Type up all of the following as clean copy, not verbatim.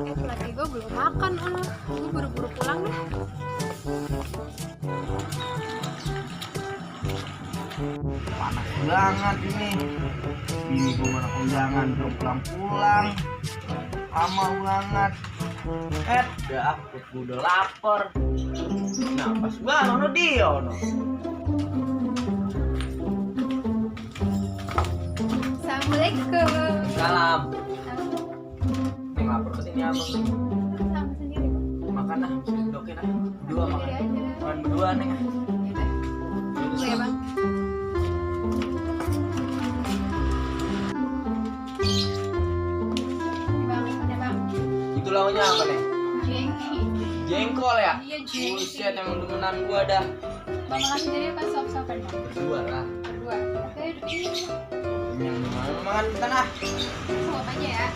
Lagi gue belum makan, gue buru-buru pulang deh. Panas banget ini. Bini gue mana kondangan belum pulang-pulang. Lama banget. Udah akut, gue udah lapar. Nah pas banget no dia no. Assalamualaikum. Salam. Yang lapar kesini abang. Sama sendiri kok. Makan ah, dokin ah. Berdua makan. Sendiri aja. Makan berdua nih. Yaudah. Tunggu ya bang. Bang, ada bang. Itu lauknya apa nih? Jengki. Jengkol ya? Iya, jengki. Buset emang demenan gua dah. Bang makan sendiri apa sop-sopan bang? Berdua lah. Berdua. Oke, udah ini. Yang dimana makan bentar ah. Suap aja ya.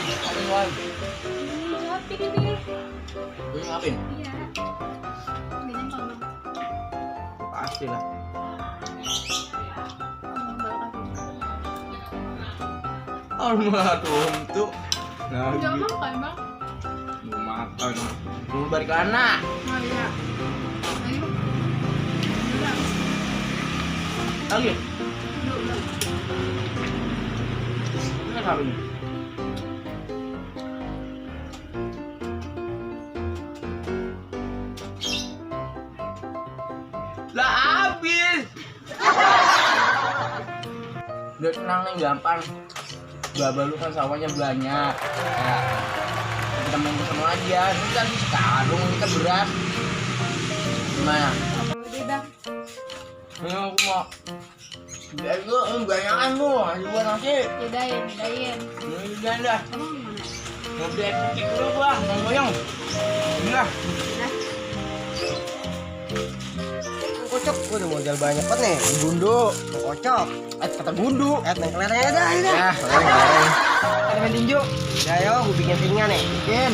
Makan lagi. Ini suap pilih-pilih. Gue ngapain? Iya. Bikin kalau Pasti lah. Almarhum tuh. Nah, Jangan makan bang. mau makan. Mau balik anak. Oh iya. Ayo. Udah. Lagi. Udah. Ini apa ini? Lah habis. Udah tenang nih gampang. Babah lu kan sawahnya banyak. Ya. Kita main sama aja. Ini kan sekarung kita beras. Gimana? Udah bang. Ini aku mau. Biar gue banyakan lu. Ayo gua nasi. Yudain. Ini dah. Kamu gimana? Mau beli putih dulu gua. Mau goyang. Ini lah. Udah. Kocok, gue udah modal banyak banget nih. Gundu, kocok, Kata gundu. main kelereng aja ini. Ya, kelereng. Ada main tinju. Ya yo, gue bikin ringnya nih. Bikin.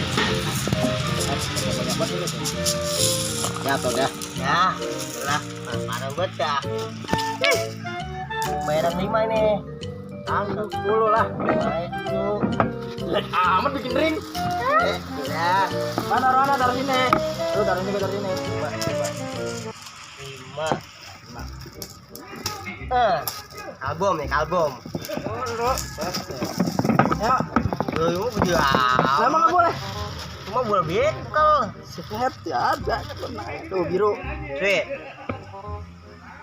Ya tuh dah. Ya, lah, parah banget dah. Bayaran 5 ini. Langsung 10 lah. Baik dulu. Lihat amat bikin ring. Ya. Mana taruh sini. Lu taruh sini, taruh sini. 5. Album nih, album. Ya, Lu video lama nggak boleh. Cuma bola bekel. Sehat ya, banyak tuh naik tuh biru. Sweet.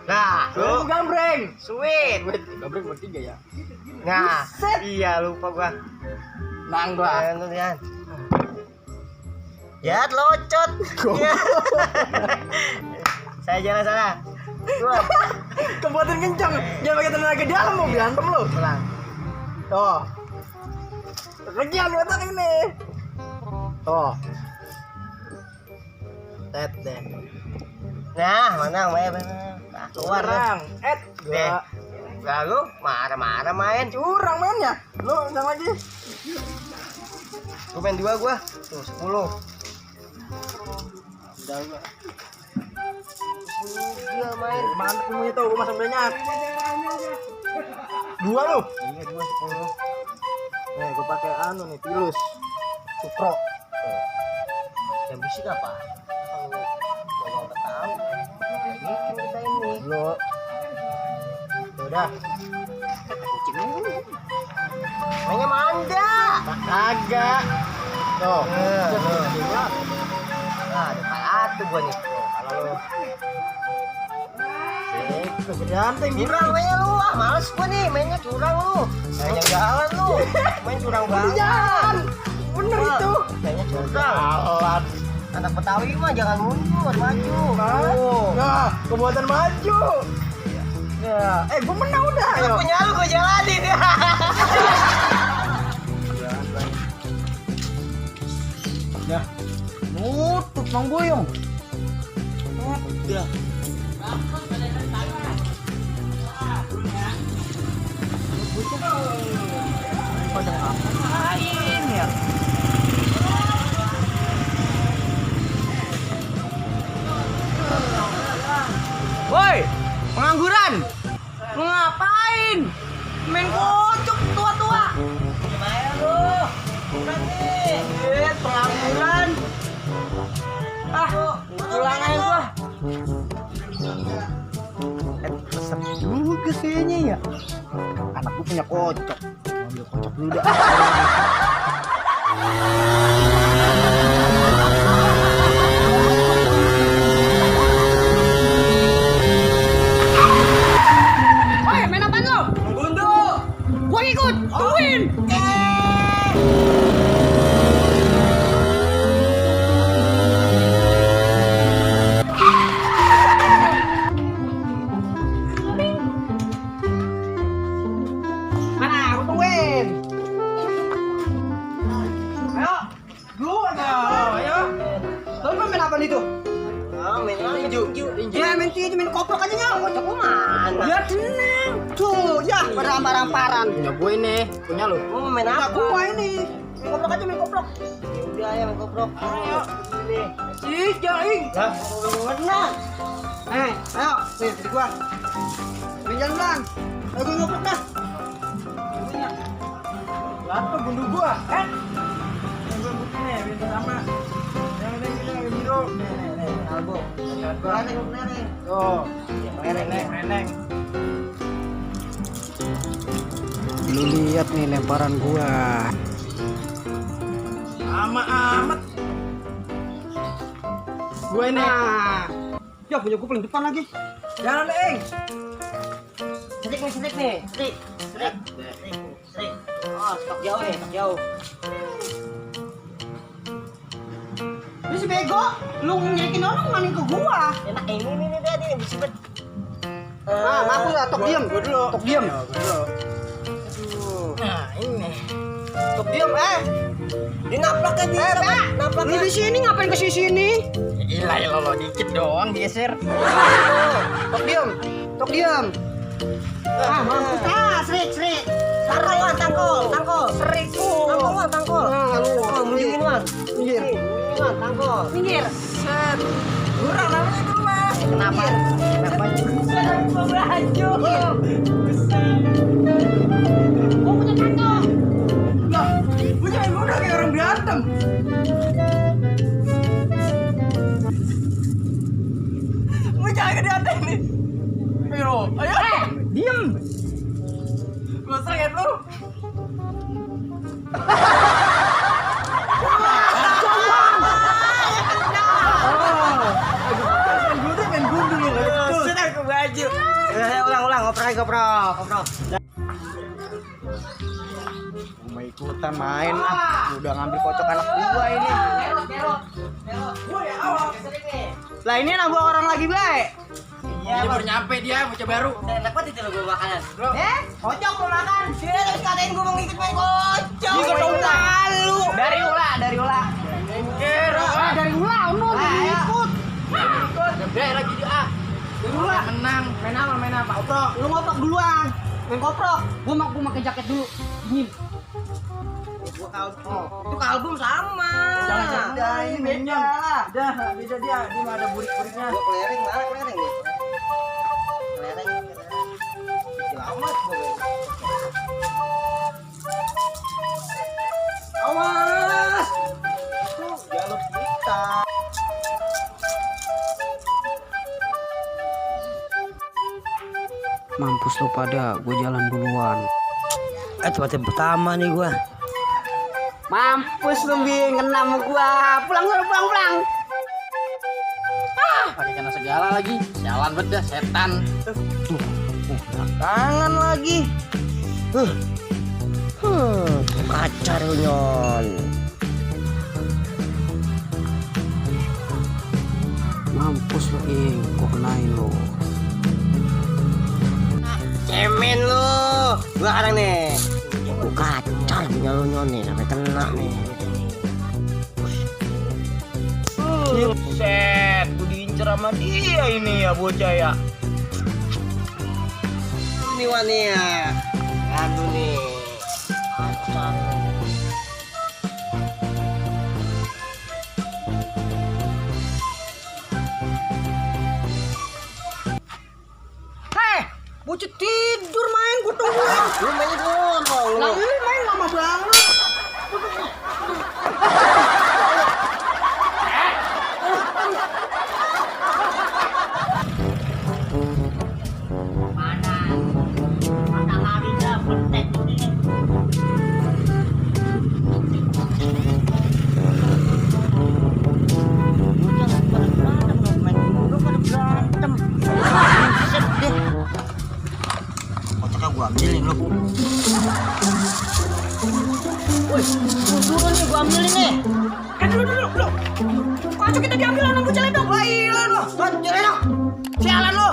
Nah, Lu gambreng. sweet. Gambreng bertiga ya. Nah, iya lupa gua. Nang gua. Lu lihat. Ya, locot. Ya. Saya jangan salah. Gua Kebuatan kencang. Jangan pakai tenaga dalam mau berantem lu. pulang. Tuh. Kegian lu otak ini. Tuh. Tet deh. Nah, mana main? Keluar deh. Curang. Gua Lalu marah-marah main. curang mainnya. Lu yang lagi. Gua main 2 gua. Tuh 10. Udah gua. Dia main. Mantap ilmunya tuh, gua masuk banyak. 2 lu. Iya 2 10. Nih, gua pakai anu nih, Pilus. Supro. Yang bisik apa? Kalau mau tahu. Bikin kita ini. Lu. Udah. Kucing. Kagak. Tuh. Nah, depan atuh gua nih. Tuh, kalau lu. Tuh kejantai Curang mainnya lu, males gua nih mainnya curang lu. Kayaknya jalan lu. Main curang banget. Jalan. Bener Wah, itu. Kayaknya curang. Jalan. Anak Betawi mah jangan mundur, maju. Nah, kebuatan maju. Ya, gua menang udah. Ayo. Punya lu gua jalanin. Ya. Nutup Mang Boyong. Udah. Pada ngapain ya? Woi, pengangguran. Mau ngapain? Main kocok tua-tua. Gimana lu? Udah nih. Pengangguran. Pulang aja gua. Resep juga kayaknya ya. Anak gua punya kocok. Ambil kocok dulu dah. Woi, main apaan lo? Gundu. Gua ikut, tungguin. Mana? Aku tungguin. Ayo. Dulu ada. Ayo. Lalu main apa itu? Main tinju. Ya main tinju, main koprok aja nyok. Kocok lu mana? Ya tenang. Tuh, ya berampar-amparan. Punya gue ini, punya lu. Lu mau main Punya apa? gua ini. Main koprok aja, main koprok. Ya udah ya main koprok. Ayo. Sini. Ih, jaing. Lah, mana? Ayo, nih, jadi gua. Main jalan. Ayo gua ngoprok dah. Apa gundu gua? Yang gua begini, biar sama. Yang ini biru. Nih, albo. Neneng. Tuh. Neneng. Lu lihat nih lemparan gua. Amat. Gue ini. Ya punya gue paling depan lagi. Jangan deh. Serik nih. Serik. Oh, stok jauh. Ini si bego, lu nyekin orang maning ke gua. Enak ini dia nih disebut. Ngaku ya, tok diem. Gua dulu. Tok diem. Nah, ini. Tok diem, Dinaplak kan dia. Naplak. Lu di sini ngapain ke sini? Gila ya lo dikit doang geser. Tok diem. Mampus Serik. Tangkol. Serik Tangkol. Lu Munjungin, Wan. minggir. Tangkol. Minggir. Set. Kurang namanya itu mah. Kenapa? Gua belajo. Gua punya kantong. Lah, lu jangan udah kayak orang berantem. Lu jangan kedatangan nih. Ayo, diem. Lu sengit lu. Main gundu lu. Sedang ke baju. Ulang. Ngoprok. Mau ikutan main udah ngambil kocok anak gua ini. Lah ini nambah orang lagi baik. Iya, Baru nyampe dia bocah baru. enak banget itu lo gue makanan. Kocok lu makan. Dia terus katain gue mau ngikut main kocok. Ini kan lalu. Dari ula. Dari Dari ula, ikut. Gede lagi dia. Dari ula. Menang. Main apa? Koprok. Lu ngoprok duluan. Main koprok. Gua mau pakai jaket dulu. Dingin. Itu album sama. Jangan ini beda. Beda dia. Ini mah ada burik-buriknya. Gue kelereng gue. Kelereng. Kecil amat gue. Awas. Itu jalur kita. Mampus lu pada, gua jalan duluan. Tempat yang pertama nih gue. Mampus lu Bing, kena sama gua. Pulang lu, pulang. Pakai kena segala lagi. Jalan banget dah setan. Kangen lagi. Pacar lu Nyon. Mampus lu Bing, gua kenain lu. Cemen lu. Gua sekarang nih. Gua kacar punya lu Nyon nih sampai kena nih. Set, gua diincer sama dia ini ya bocah ya. Ini Wania. Aduh nih. Kacar. Bocah tidur main, gua tungguin. Lu mainnya dorong lu. Lah ini main lama banget. Kocaknya gua ambilin lu. Woi, buru nih gua ambilin nih. Dulu. Kocok kita diambil sama bocah ledok. Wah, iya lu. Sialan lu.